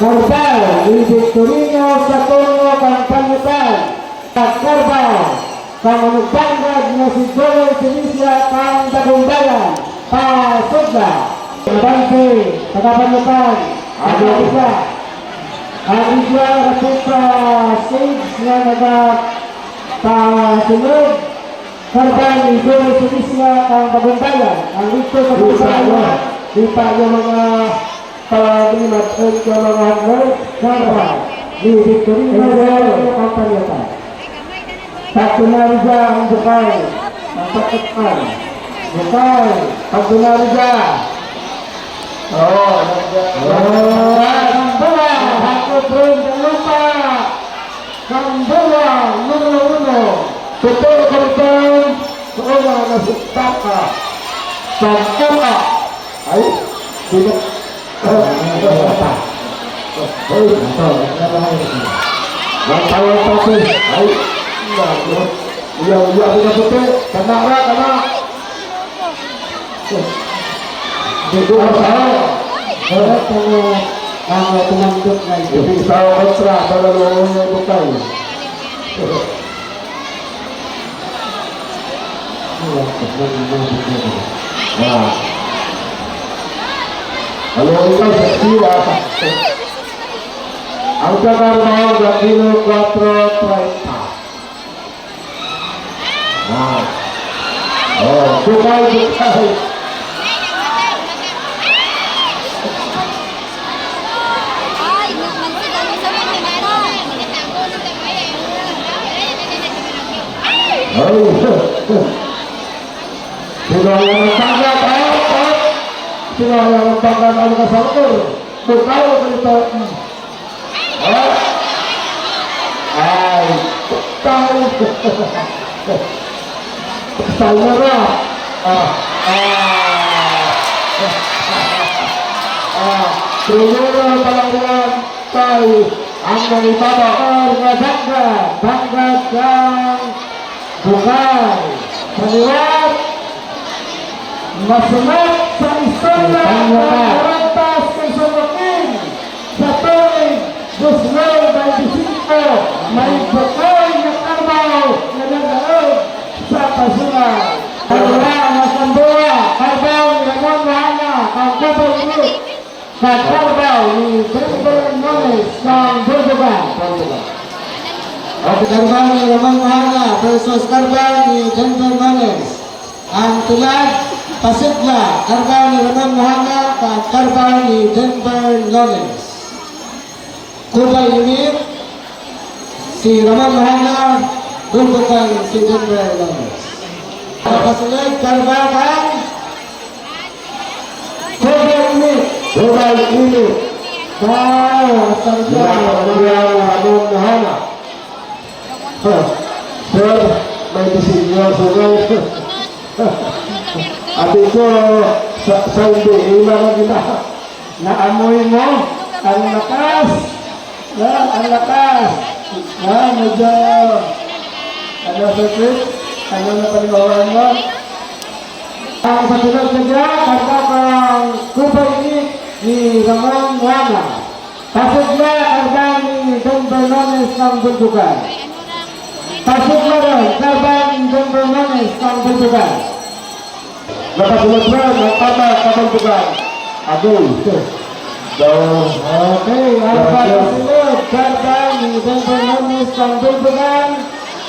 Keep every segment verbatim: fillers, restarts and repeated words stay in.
Karbao ni Victorino Saturno kang Panyutan. Karbao kang Manugbanggad nga si Joel Sinisya kang Dagondayan. Pasudla. Abante, taga Panyutan. Ano siya? Ang siya, rapit sa stage nga nagapasulod. Karbao ni Joel Sinisya kang Dagondayan. Ang ito sa Di pa niya, di pa niya mga Pagalimat ang kamangahan mo, Sarah, ni Victorino Romero Campaniata. Pagtunari dya ang bukay, ang pagkatman. Bukay, pagtunari dya. Oh, oh. Ang buwan, hakot rin sa lupa. Kang buwan, numero uno. Totoo ka rin, kauna na sa taka. Sa taka. Ay, di na. Ay, ito, ito, ito. Matawa pa siya. Ay, nako. Iya, iya, iya, puti. Kana ra, kana. Di ko masawa. Wala pa nga, ang tumandok na ito. Hindi sa kontra, para mo yung bukay. Ah. Ano ito, sa siwa? Ang pagkakaroon ng kilo kwatro treinta. Ah. Oh, bukay, bukay. Ay, na-, nagsigano sa mga mata. Ay. Sino ang nagtanggal? Ay, ay. Sino ang nagtanggal? Ano ka sa motor? Bukay o ganito? Ha? Ay, tay. Tay na ra. Ah, ah. Ah, primero pa lang yan, tay. Ang nangibabaw nga dangga, dangga kang Bukay. Sa liwat, masunod sa istorya nga narantas kang San Joaquin sa tuig dos mil baynte singko, may bukay nga karbao nga nagdaog sa pasulay. Karbao nga karbao, karbao ni Ramon Mahana, kang Cubao Group. Sa karbao ni Denver Nones kang Bulbugan. Okay, karbao ni Ramon Mahana versus karbao ni Denver Nones. Ang tulad, pasidla, karbao ni Ramon Mahana kag karbao ni Denver Nones. Kubay init, si Ramon Mahana, Bulbugan si Denver Nones. Pasulod, karbao kang Kubay init. Kubay init. Wow, asal dyan. Ramon Mahana. Ha. Sir, may disenyo, sir. Abi ko, sa, sa hindi, ilan na kita. Naamoy mo ang lakas. Na, ang lakas. Na, medyo, ano, sakit? Ano na paniwalaan mo? Ang sa sunod na dyan, kanta kang Kubay Init ni Ramon Mahana. Pasidla, kanta ni Denver Nones kang Bulbugan. Pasidla run, kanta ni Denver Nones kang Bulbugan. Nakasunod run ang tama, kang Bulbugan. Agoy. Daw. Okay, ang pagkasunod, kanta ni Denver Nones kang Bulbugan.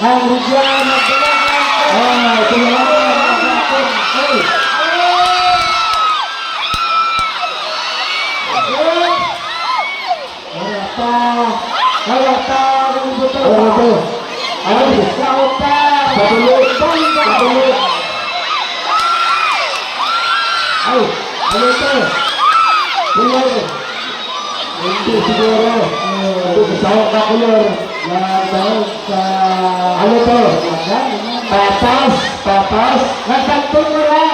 Ang Regina Bulacan. Ah, salamat. Ay. Wala pa. Wala pa. Wala pa. Ano to? Ano? Sa uta. Sa tulo. Sa tulo. Ay, ano to? Wala. Hindi siguro. Hindi, sa uta, kulor. Nagdaog sa... Ano to? Ayan, ayan. Patas, patas. Nasagtun mo na.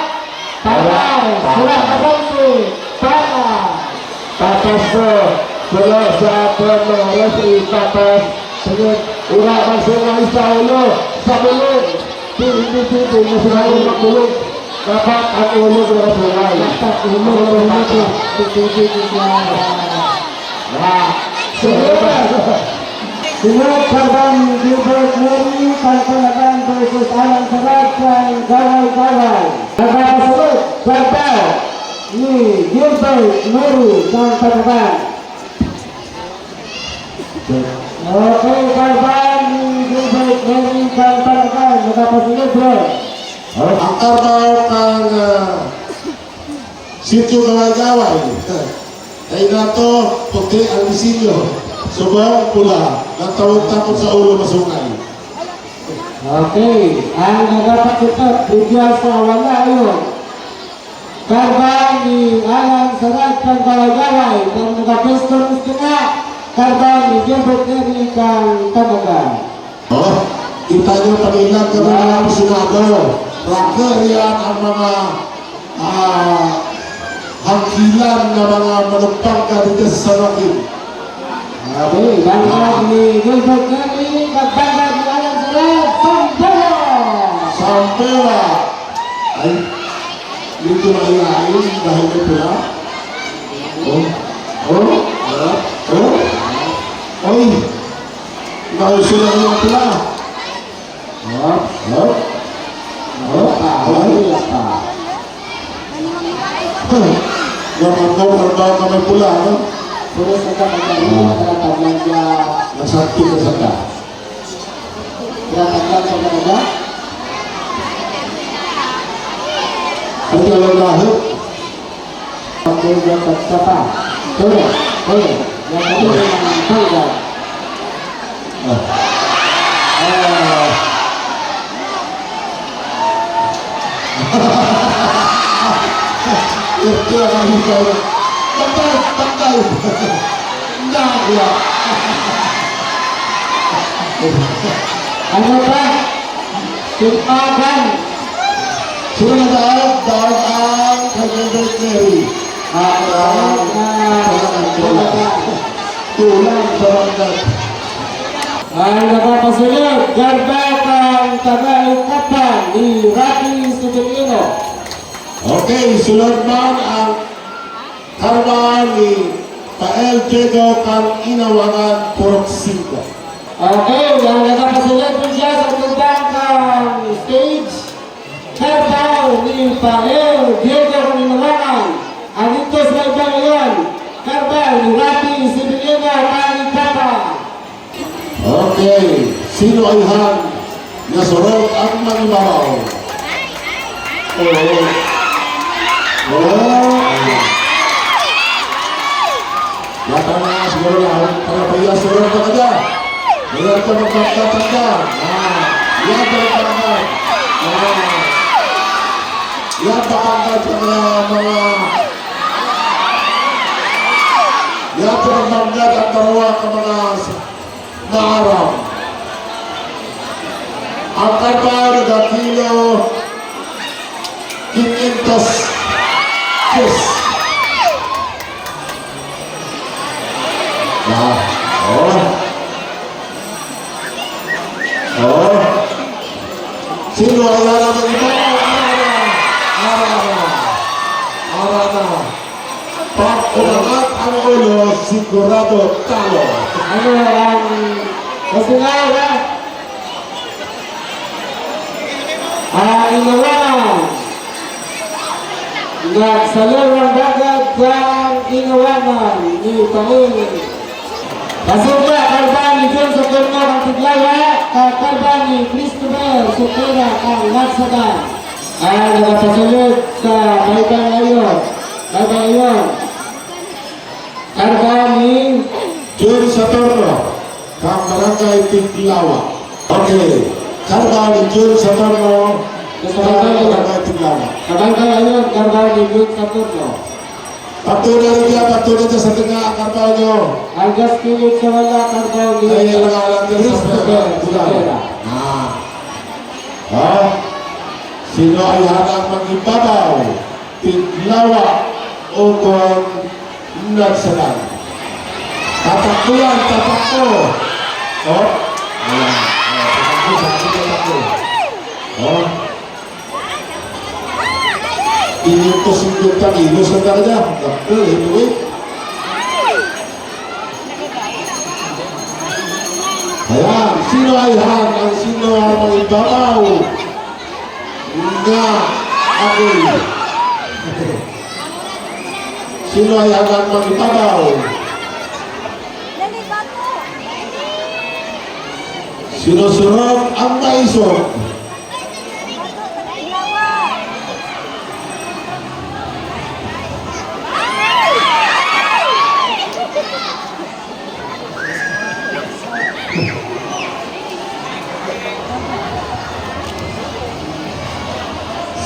Patas, wala, patas, eh. Patas. Patas, eh. Wala sa aton, eh, wala sa ipatas. Sige, wala man sa mga isa, ulo. Sa ulo. Di, hindi, di, di, hindi sila yung magulog. Dapat ang ulo wala sa ulo. Dapat ulo, ulo, ulo. Di, di, di, di, di. Sunod, sunod, Karbal ni Gilbert Neri kang Tangaban versus Alan Sarad kang Gaway-Gaway. Nagapasulod, Karbal ni Gilbert Neri kang Tangaban. Okay, Karbal ni Gilbert Neri kang Tangaban, nagapasulod, bro. Ang Karbal kang, ah, Sitio Gaway-Gaway. Kay nato, puti ang disenyo. Subong pula. Natawag takot sa ulo masungay. Okay. Ang nagapakita, rugya sa wala ayon. Karbal ni Alan Sarad kang Gaway-Gaway, kang nagapwesto nga, Karbal ni Gilbert Neri kang Tangaban. Oh, kita nyo, pag-ilag kami mga afisyonado. Raku riyan ang mga, ah, hangkilan nga mga manugpangga didya sa San Joaquin. Abi, bangkag ni Gilbert Neri, kag bangkag ni Alan Sarad, Sambuwa! Sambuwa! Ay, dito na iya, ay, dahil may pula. Oh, oh, oh, oh. Ay, nauso na iya pula. Hop, hop. Hop, ah, hop. Ay, apa. Huh. Yang mampu terbang kami pula, no? Terus kita akan lihat apa belanja. Yang satu ke sana. Yang akan apa belanja? Ada yang tahu? Oke, yang siapa? Oke, oke. Yang tadi memang bangga. Ah. Ah. Itu yang lebih baik. Pantay, pantay. Nah, ya. Ano pa? Simpagan. Sino nag-aawat? Daog ang kay Gilbert Neri. Ah, ah, ah, ah, ah. Tulang sa barangay. Ang nagapasulod, Karbal kang Tangaban, ni Rafi Sibilino. Okay, sulod man ang Karbal ni Pael Diego kang Inawangan, Purok Singko. Okay, ang nagapasulod rugya sa tubang kang stage, Karbal ni Pael Diego kang Inawangan. Ang didto sa may bang ayon, Karbal ni Rafi Sibilino kang Ikapa. Okay, sino ayhan nga surot ang mangibabaw? Oh. Oh. Yata na siguro na, para pa iya surot na kadya. Mayad ka magbangga-bangga. Ah, mayad ka magbangga. Ah. Mayad ka magbangga sa mga, mga, mayad ka magbangga sa darwa ka mga Maaram. Ang karne nagakilo kinyentos diyes. Ah, oh. Oh. Sino ang lalabang ito? Ara na. Ara na. Ara na. Pag umangat ang ulo, sigurado talo. Ano ang kasungaran? Ang Inawangan. Nagsalurang dagat ang Inawangan ni Pangil. Pasugla, karne ni Jun Saturno kang Tiglawa, kag karne ni Christopher Sotera kang Lagsagan. Ang nagapasulod sa baybay ayon. Baybay ayon. Karne ni Jun Saturno, kang Barangay Tiglawa. Okay. Karne ni Jun Saturno, kang Barangay Tiglawa. Sa baybay ayon, karne ni Jun Saturno. Pagtuna rugya, pagtuna rugya sa tunga, karne nyo. Ang gawas kini sa wala, karne ni Christopher Sotera. Ah. Ha? Sino ayhan ang mangibabaw? Tiglawa ukon Lagsagan? Tatak ko yan, tatak ko. Oh? Ayan. Oh, tatak ko, tatak ko, tatak ko. Oh? Kinyentos singkwenta kilos ang karga. Dako, anyway. Ayan, sino ayhan ang sino ang mangibabaw? Nga, okay. Sino ayhan ang mangibabaw? Sino surok ang maisog?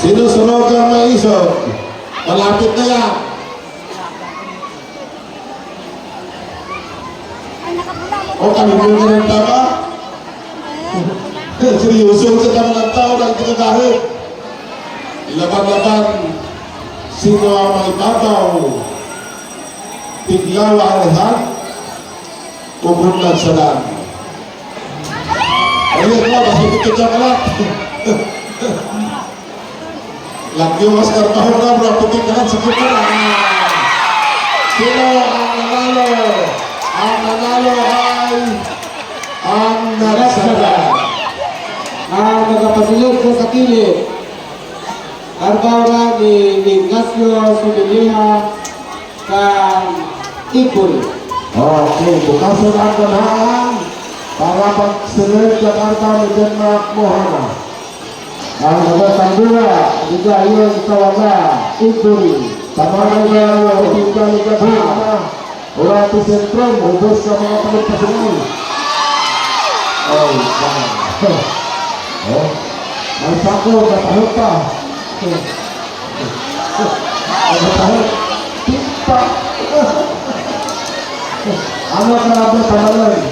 Sino surok ang maisog? Malapit na yan. O, kami mo na ng tama. Seryoso sa tama ng tao ng taga-kahit. Laban-laban, sino ang mangibabaw? Tiglaw ang ayhan, ubod lang sa dan. Ayun na, basta ito ka lang. Lagyo mas karbaho na, bro. Puti ka lang, sakit ka lang. Sino ang nanalo? Ang nanalo ay ang Nagsada. Ang nagapasilid sa kilid, karbaho ni Ignacio Subiliha kang Igbouri. Okay, bukasan ang ganahan para pagsilid sa karbaho ni Denmark Mohana. Ang nagatanggura, Ligayon Tawala, Igbouri. Tama na ba, Ligayon Tawala. Ora ti sentrum, ubos sa mga pagpasungan. Oh, oh. May sako, matahot pa. Matahot. Timpa. Ano ka na ba, tamalan?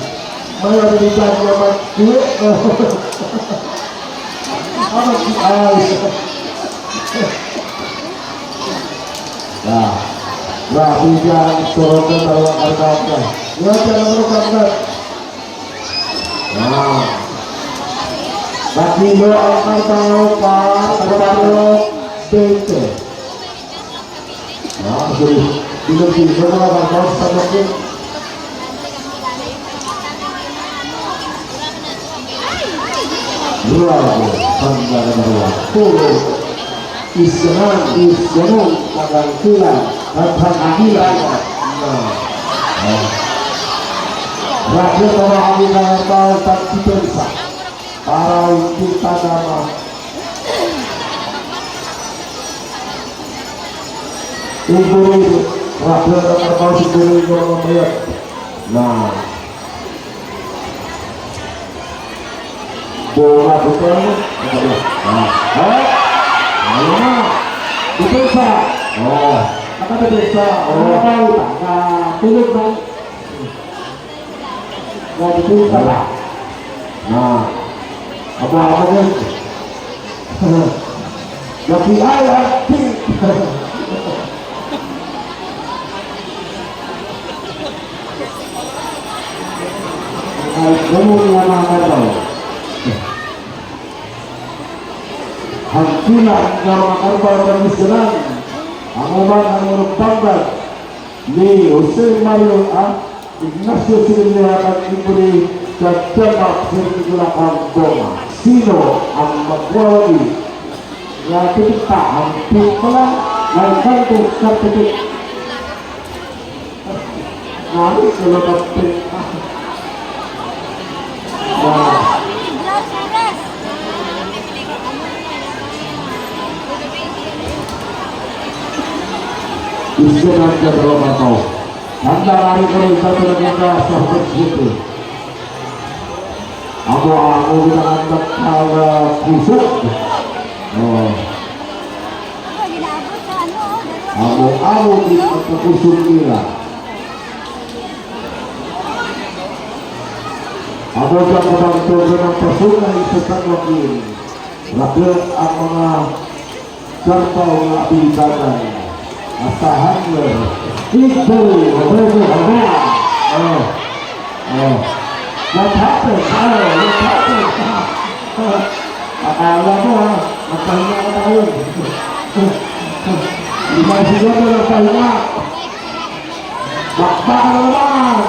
May abilidad na mag-, Ano si ay? Ya. Grabe dyan, surok na talaga karga. Yan, yan ang mga karga. Ya. Bakilo ang karga pa, karga, twenty. Ah, sorry. Dito, dito, mga bata, sa laki. Bravo, tanda na dua. Puro. Isyanan, isyanan, pagangkilan, pagangkilan. Nah. Ah. Rakyat pamahami na ang tao pagdepensa. Para hindi tanaman. Igbouri, rakyat ang karbaho si Igbouri, Igbouri ang mayat. Nah. Bola, bola. Nah. Ha? Ayo na. Depensa. Oh. Nakadepensa. Oh. Nakatulog na. Nah, dito yung tala. Nah. Aba, aba, yan. Gabi ay, ati. Ay, ganun nga mga karbaho. Hangkila nga mga karbaho nga misanan. Amo man ang mga pangkat ni Jose Mario, ah, Ignacio Sibilya kang Igbouri sa Denmark, Sir Nicola Cardona. Sino ang magwawagi? Nga tipik ta, ang pink pala, may kanto sa tipik. Nari, sino ka pink? Wow. Isyanan ka dalawa ka tao. Handa ari karon sa pinaganda sa Hubad City. Amo, amo ginahanda ka, ah, kusog. Oh. Amo, amo ginahanda kusog nila. Amo sa kabangtod nga pasunay sa San Joaquin. Raket ang mga karbaho nga abilidadan. Asahan mo. Igbouri, Igbouri, Igbouri. Oh. Oh. What happened? Oh, what happened? Akala mo, ha? Magpahinga ka tayo. Di ba siguro magpahinga? Bakbakan na naman.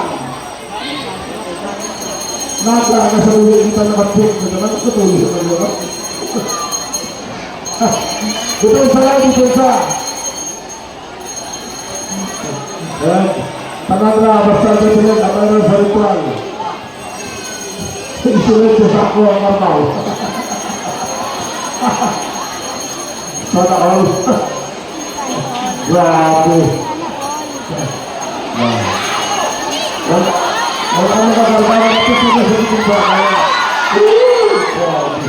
Nata, nasa luwi kita nakapit, nasa luwi kita nakapit. Depensa, depensa. Ayan. Tanan ra, basta sa sunod, tanan ra sa ritual. Isunod sa sako ang armaw. Sana all. Grabe. Wala, wala nang kakarga, wala nang kakarga. Woo! Grabe.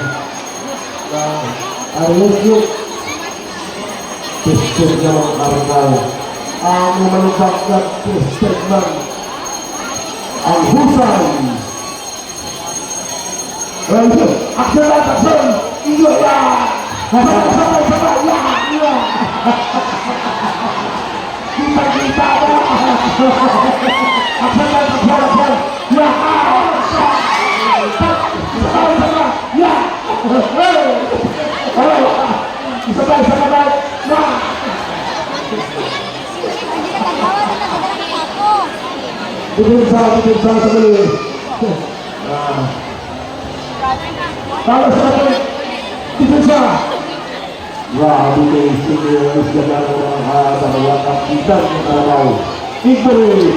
Ayos yun. Tested na mga karnal. Ang mga lupa nga tested man. Ang husay. Ayos. Action, action. Iyo, ya. Sabay, sabay, sabay. Ya, ya. Kita, kita, ya. Action, action, action. Ya. Sabay, sabay. Ya. Isa pa, isa pa, pa. Na. Depensa, depensa, sa guli. Ah. Para sa atin. Depensa. Grabe kaayo, senior, isda na ang mga dalawa, kapitan ng Carabao. Victory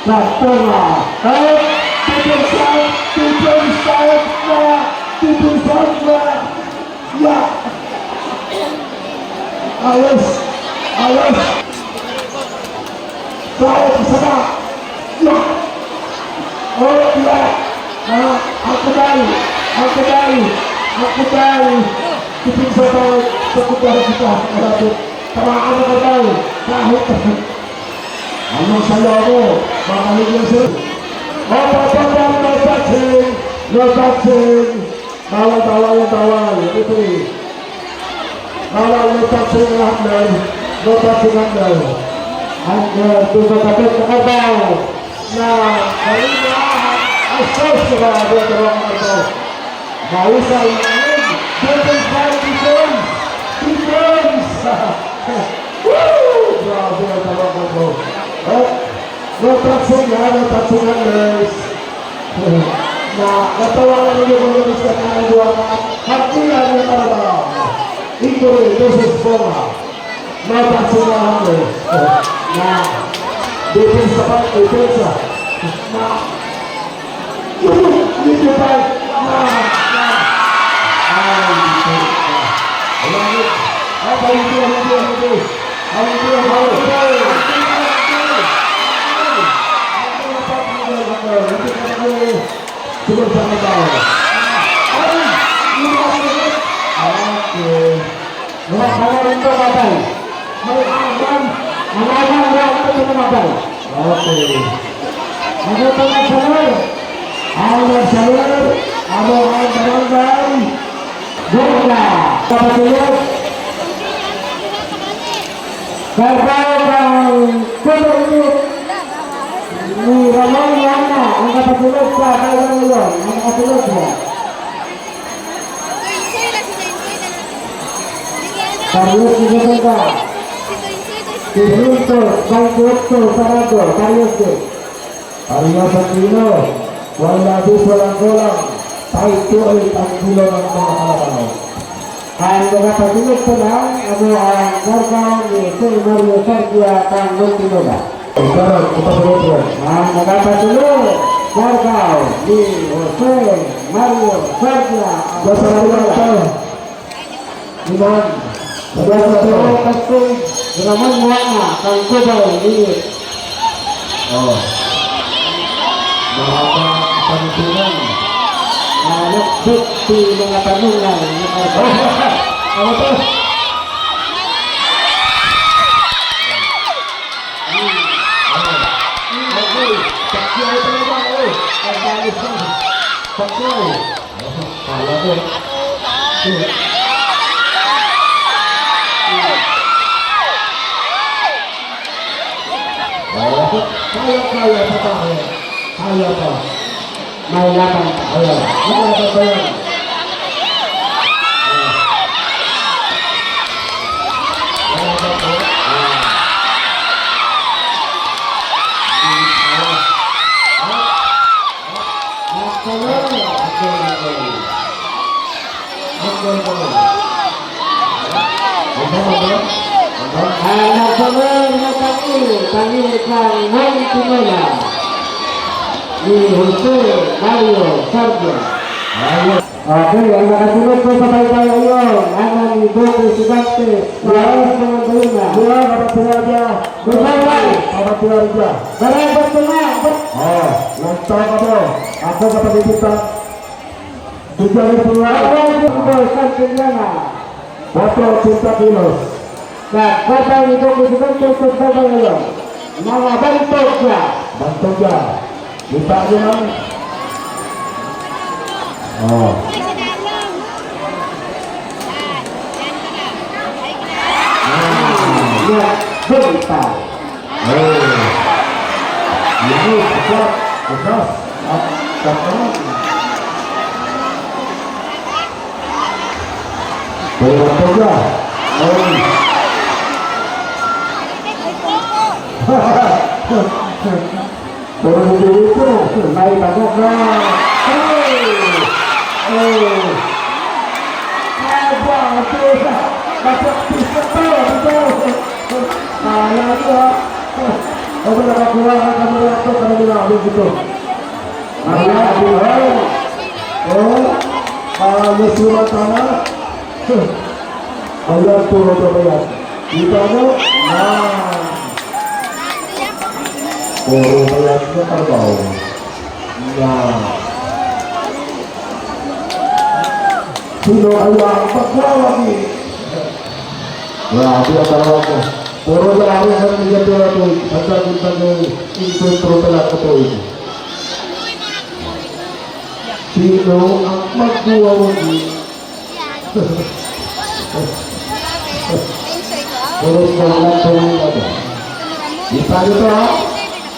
sa Tonga. Ay, depensa, depensa na, depensa na. Ya. Ayos. Ayos. Baik, isa pa. Ya. Oh, ya. Ah, ako dai. Ako dai. Ako dai. Depensa dai. Ako dai kita. Grabe. Tamaan na ka dai. Kahit. Anong sayaw mo? Mamalig lang sila. Oh, papa, papa, no touching. No touching. Bawal, bawal, bawal. Ito eh. Bawal, no touching ang handle. No touching handle. Handle, doon sa tapos na Carabao. Na, kanina, assist na ba, doon sa mga Carabao. Mahusay, defense, defense, defense. Woo! Grabe ang Carabao. Oh. No touching, ha, no touching handles. Na, natawagan ninyo kung ano sa kanang duha ka, hatian nga Carabao. Victory versus Tonga. No touching handles. Na, depensa pa, depensa. Na, Mga pangalan to, patay. May aman. Ang aman, wala ko na matay. Okay. Ano to, nagsalur? Ang nagsalur, amo ang barangay Gorda. Kapatulog. Kaya kang Kuya Init ni Ramon Juana, ang kapatulog sa Kailang Leon, ang kapatulog niya. Carlos Villanueva. Quinientos veintiocho sarado, Carlos de. Carlos Aquino, walang labis, walang kulang. Tayo ay ang dulo ng mga kalaban. Ang nagapatulog pa lang, amo ang Carabao ni Sir Mario Sardia kang Muntinlupa. Ang nagapatulog, Carabao ni Jose Mario Sardia. Basta na lang ito. Iman. Sabi ko, Ramon Juana, kang Cubao, Init. Oh. Mahaba ang tanungan. Anak, bukti mga tanungan. Ano to? Okay. Pacquiao talaga, oh. Ang balis na. Pacquiao. Kala ko. Oh, kaya, kaya pa tayo. Kaya pa. May laban pa. Ayan. May laban pa yan. May laban pa yan. Ah. Ah. Ah. Ah. Anak pemain matang ini, tangin kang Wong Tinola. Ni Jose Mario Sarja. Ayo. Oke, ang nakasunod po sa baybay ayon, ana ni Bong Estudiante, ya, Barangay Luna. Ya, kapatid raja. Bye-bye. Kapatid raja. Barangay Luna. Oh, nagtaka po. Ako kapatid kita. Dijari po. Barangay Luna, Santillana. Cuatro ochenta kilos. Sa kwarta ni Bong Estudiante, sa kwarta ni Bong. Mga bantog dya. Bantog dya. Kita dya, ma'am. Oh. Ah, iya, bantog. Oh. Ini, pedas, pedas. Ah, pedas. Puro bantog dya. Ay. Puro bantog dya. May bantog na. Ay. Ay. Ay, bantog. Bantog, bantog, bantog. Kaya niyo. Ako nakakuha ka kami na ito, kami na ito. Ayan, ayan. Oh, ah, Miss Sumatana. Ayan, puro bayad. Kita mo? Ah. Puro bayad na trabaho. Na. Sino kaya ang pagwawagi? Grabe ang trabaho. Puro bayad na ang mga pera to. Handa kita ng encuentro pala ko to. Sino ang magwawagi? Puro pangalan, pangalan. Kita niyo to, ha?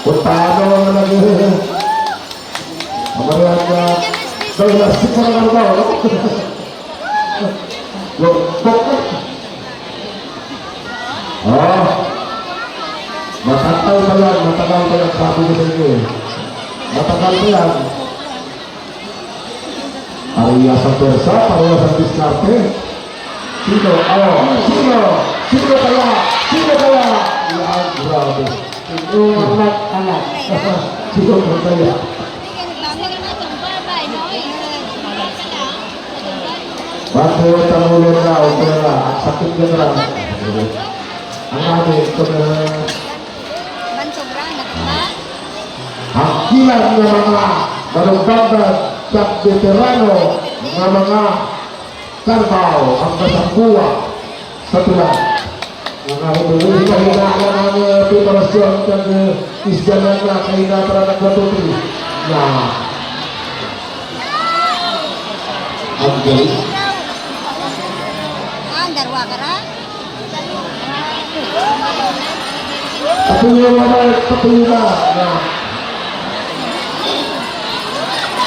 Kung paano ang nag-, ang mga, daw na si Pangalan, no? Yung, Oh. Matagal pa yan, matagal pa yan, sabi ko sa inyo eh. Matagal pa yan. Parehas ang pwersa, parehas ang diskarte. Sino? Oh, sino? Sino kaya? Sino kaya? Yan, grabe. Sino ang nag-anak? Sino ang kaya? Bakit ang ulo na, ulo na, ang sakit na lang. Ang amin, ito na. Ang kilat nga mga manumbangkad kag beterano nga mga karbaw ang kasangkuwa sa tulang. Ang amin, ito na ang, eh, preparasyon kag, eh, isda na, na, kay na para nagwatuti. Na. Ang galing. Ah, ang darwa ka ra? Tapuyo na, tapuyo na.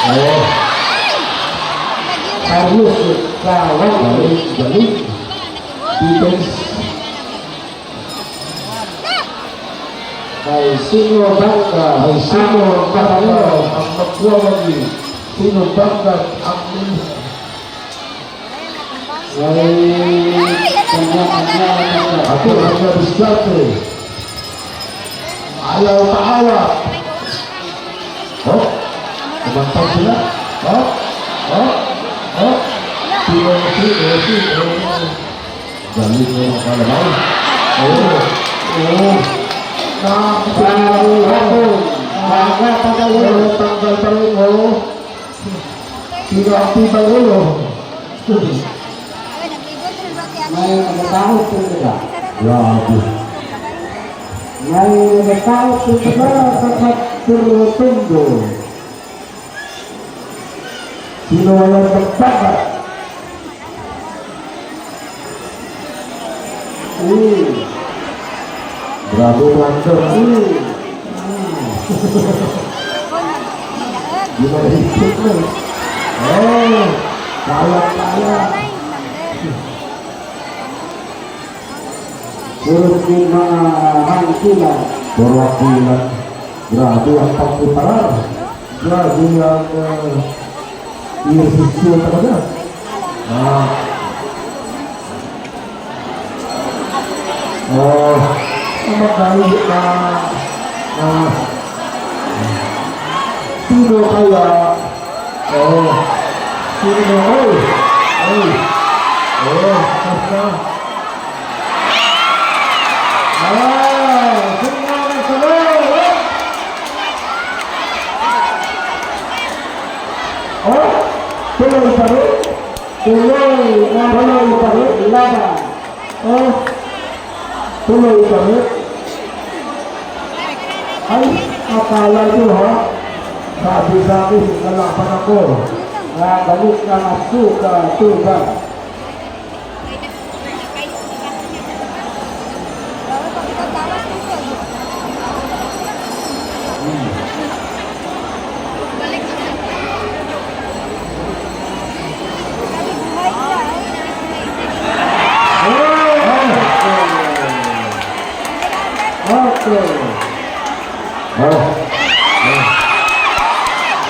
Oh. Carlos, kawan, galing, galing. Defense. Kay sino bangkad, kay sino bangkad ang magwawagi? Sino bangkad ang Ay, kanya, kanya, kanya. Ako, kanya, diskarte. Ayaw paawat. Oh, kumanta sila. Oh, oh, oh. Sino, sino, sino? Galing mo, mga kalabaw. Oo, oo. Na, bravo, bravo. Mga tagay. Oo, tanggal pa rin, oo. Sino ang tibay ulo? May nagataot po sila. Grabe. May nagataot po sila sa pagturutundo. Sino ang nagpagpagat? Hmm. Grabe, Brandon. Hmm. Hmm. Di na ikot na eh. Oh, kaya, kaya. Puro mga hangkilan. Puro hangkilan. Grabe ang pagpreparar. Grabe ang, ah, ehersisyo talaga. Ah. Oh, ano kaya na, na, sino kaya? Oh, sino? Oy, oy. Oh, tapos na. Ah, sino na sa loob? Oh, tuloy pa rin. Tuloy, ah, tuloy pa rin. Laban. Oh, tuloy kami. Ay, akala nyo, ha? Sabi sa akin, lalaban ako. Nga, balik na nga suka, tuba. Okay. Oh. Oh.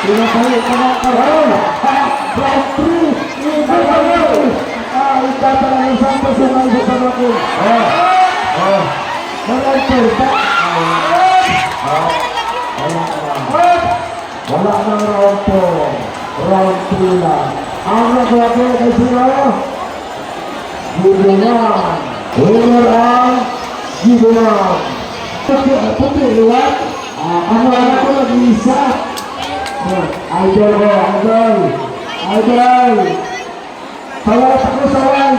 Pinapahit na nga karon. Ah, round three. Ito na yun. Ah, ito na yun. Saan pa siya may gusto natin? Oh. Oh. Walang turba. Oh. Oh. Wala, wala. Oh. Wala nang round four. Round three lang. Ang nagwagi kay sino? Gideon. Winner ang Gideon. Puti, puti, liwat. Ah, ano, ano ko nag-iisa? Ah, idol ko, idol. Idol. Sawat ako, sawat.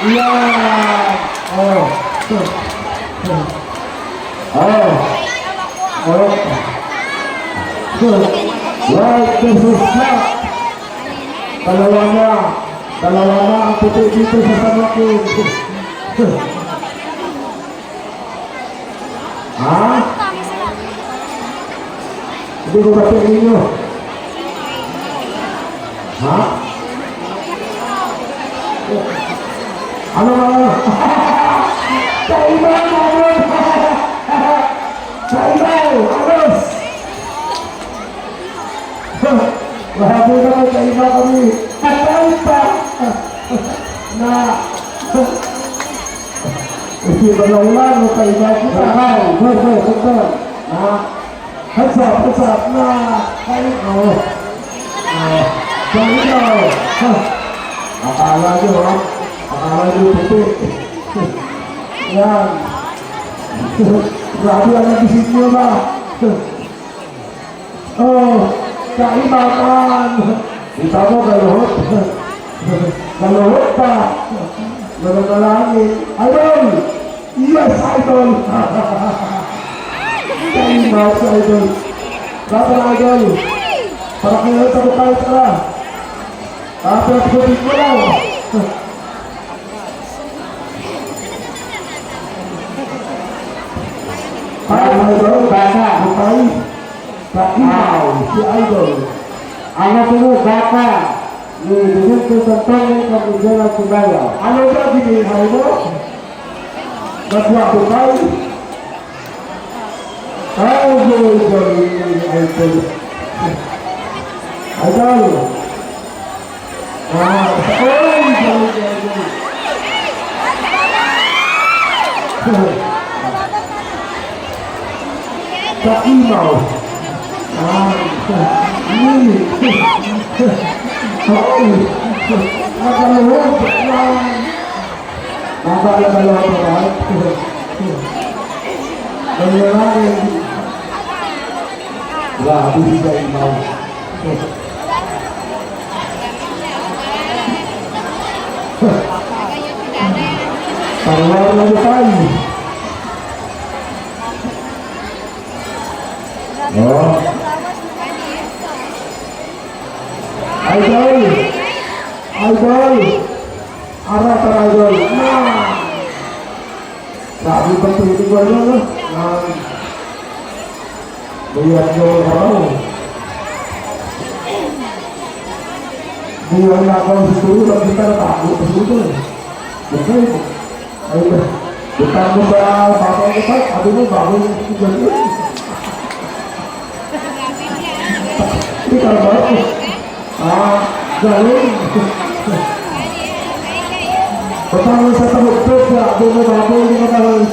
Yan. Oh. Oh. Oh. White versus black. Dalawa na. Dalawa na ang puti dito sa San Joaquin. Ha? Hindi ko ba sa inyo? Ha? Ano, ano? Kaibaw, ano? Kaibaw, alos! Grabe na, kaiba kami. Patay pa! Na. Hindi ba na wala, no? Kaiba kita. Patay, patay, patay. Ha? Heads up, heads up, na. Ay, oh. Oh. Sorry daw. Ha. Akala nyo, ha? Akala nyo, puti. Yan. Grabe ang nagising nyo ba? Oh, kaibahan. Kita mo, galuhot. Galuhot pa. Nananalangin. Idol! Yes, idol! Kaibahan si idol. Dapat, idol. Para kayo sa bukay, tara. Dapat, sa bukay. Para, idol. Bata. Bukay. Kaimaw, si idol. Ano to, bata? Ni Vicente Santana, Candelaria Cubaya. Ano ba, ginihay mo? Nagwa ko kay. Ay, idol, idol. Idol. Ah, oy, galing, galing, galing. Kaimaw. Ah, ini. Oy, nagaluhod. Baba na ba lang ito, ha? Ang lalaki. Grabe si Kaimaw. Parwar na tayo. Oh. Idol! Idol! Ara, tara, idol. Na! Grabe ba ito, idol, no? Na. Mayat na ako. Buhay na ako sa siguro, pag kita na tago, sa siguro. Okay. Ay, utang mo sa babaw ko, Tay. Sabi mo, bago yung estudyante. Hindi ka ba? Ah, galing. Pertama sa tahu tiga, dua baboy lima tahun.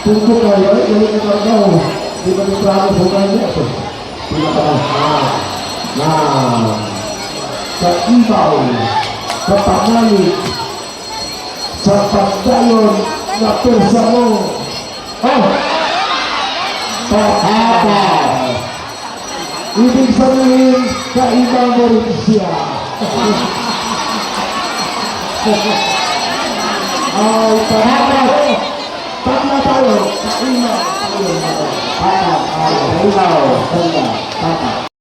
Tunggu kaya, jadi kita tahu. Di mana terang bukannya tu. Lima tahun. Nah. Nah. Kaimbau. Kapanali. Sapadayon nga persamo. Oh. Patay. Ibig sabihin, kaimbang mo rin siya. Ay, tama. Tama tayo. Kaimbang tayo. Tama, tama. Kaimbang. Tama, tama.